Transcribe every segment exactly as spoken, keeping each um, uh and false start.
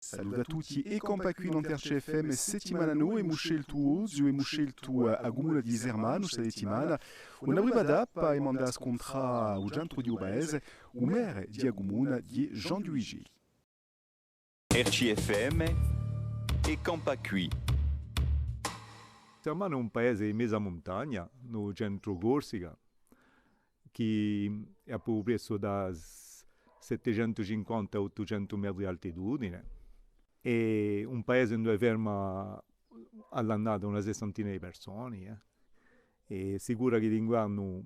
Salute à tutti è campà quì nant'à R C F M, settimana nova, emu sceltu oghje, emu sceltu, eh, a cumuna di Sermanu, sta settimana. Una prima tappa, emu andatu à scuntrà u centru di u paese, u merre di a cumuna di Jean Duigy. R C F M, è campà quì. Sermanu hè un paese in mezu à a muntagna, in u centru Corsica, chì hè à pocu pressu da s-, settecentucinquanta à ottucentu metri d'altitudine. Hè un paese induve ferma à l'annata una sessantina di persone, eh. Hè sicuru chì d'inguernu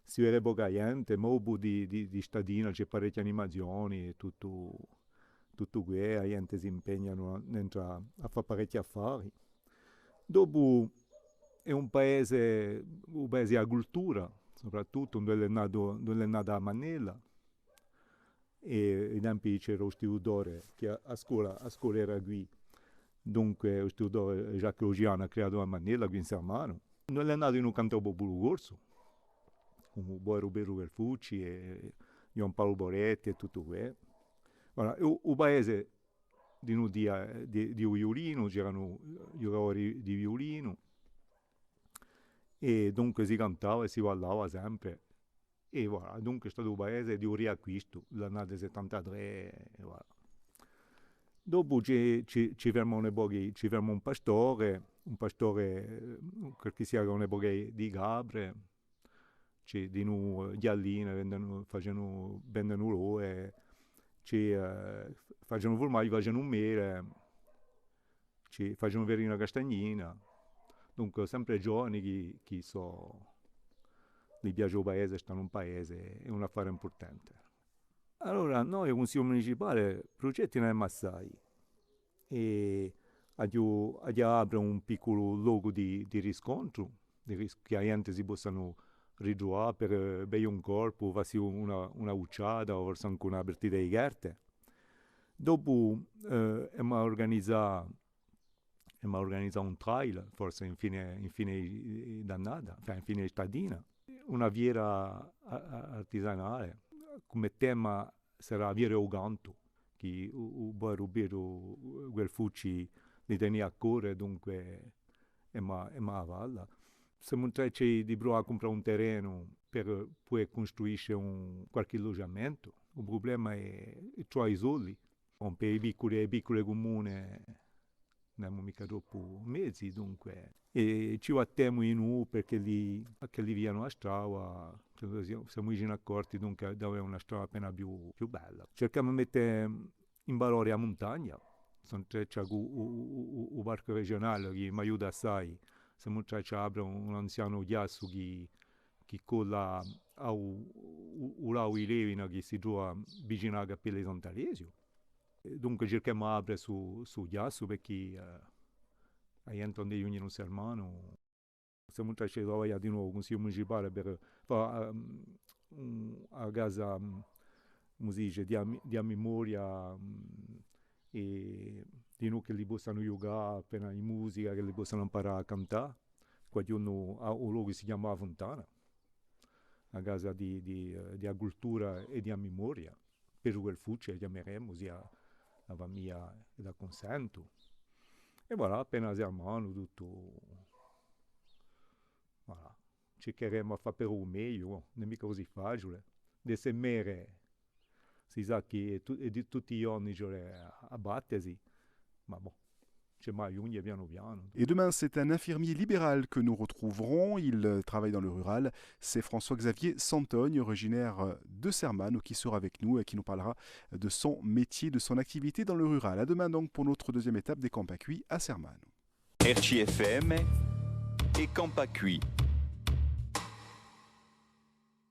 si vede poca ghjente, ma dopu di, di, d'estate ci hè parechje animazione è tuttu, tuttu què, a ghjente s'impegna à, à fà parechji affari. Dopu hè un paese, un paese di a cultura, soprattuttu, induve hè nata, induve hè nata a Mannella. È in i tempi c'era u istitutore, chì a, a scola, a scola era quì. Dunque, u istitutore Jacques Laugian hà creatu a Mannella quì in Sermanu. Induve hè natu in u cantu à u populu corsu, cù u poveru Petru Guelfucci è Ghjuvan Paulu Poletti è tuttu què. Voilà, è u, u paese dinù di, di, di u viulinu, c'eranu ghjucatori di viulinu, è dunque si cantava è si ballava sempre. È voilà, dunque hè statu u paese di u riacquistu, l'annate settantatrè, è voilà. Dopu ci, ci, ci ferma un pocu, ci ferma un pastore, un pastore, eh, chì si hà un pocu di capre, ci hè dinù, eh, ghjalline, vendenu, facenu, vendenu l'ove, ci, eh, facenu furmagliu, facenu mele, ci facenu farina castagnina. Dunque, sempre ghjovani chì, chì sò, li piace u paese, stanu in paese, hè un affare impurtante. Allora, noi, u Cunsigliu Municipale, prugetti n'avemu assai. È aghju, aghju da apre un picculu locu di, di riscontru, di ris-, chì a ghjente si possanu ritruvà per, eh, beie un colpu, fassi una, una bucciata o forse ancu una partita di cherte. Dopu, eh, emu da urganizà, emu da urganizà un trail, forse in fine, in fine d'annata, enfin, in fine di statina. Una fiera a-, a-, artisanale, cum'è tema sarà a fiera di u cantu, chì u, u poveru Petru Guelfucci li tenia à core, dunque, emu, emu da falla. Semu in traccia di pruvà à cumprà un terrenu per pudè custruisce un, qualchì lugiamentu. U prublema hè, hè truvà i soldi. Bon, per i picculi, e piccule cumune, ùn avemu micca troppu mezi, dunque. È ci battemu dinù perchè li, ch'elli fighjanu a strada, chì semu, semu vicinu à Corti, dunque, d'avè una strada appena più, più bella. Circhemu di mette in valore a muntagna, semu in traccia cù u, u, u, u, u parcu regiunale chì m'aiuta assai, semu in traccia d'apre un, un anzianu chjassu chì, chì colla à u, u, u lagu di Levina chì si trova vicinu à a cappella di Sant'Alesiu. È dunque circhemu d'apre stu, stu chjassu perchè, eh, a ghjente quandu ghjunghjenu in Sermanu. Semu in traccia di travaglià dinù cù u Cunsigliu Municipale per fà, ehm, un, a casa, mm, cumu si dice, di a mi-, di a memoria, mm, è dinù ch'elli possanu ghjucà appena di musica, ch'elli possanu amparà à cantà. Quaghjunu hà un locu chì si chjama A Funtana, a casa di, di, eh, di a cultura è di a memoria. Petru Guelfucci a chjameremu, s'è a, a famiglia dà cunsentu. È voilà, appena si armanu tuttu, voilà. Circheremu à fà per u megliu, ùn hè micca cusì faciule. D'esse merre, si sà chì hè tu-, hè di tutti i ghjorni ci vole à, à battesi, ma bon. Ci hè da ghjunghje pianu pianu. Et demain, c'est un infirmier libéral que nous retrouverons. Il, euh, travaille dans le rural. C'est François-Xavier Santoni, originaire, euh, de Sermanu, qui sera avec nous et qui nous parlera de son métier, de son activité dans le rural. À demain donc pour notre deuxième étape d'È campà quì à Sermanu. R C F M, È campà quì.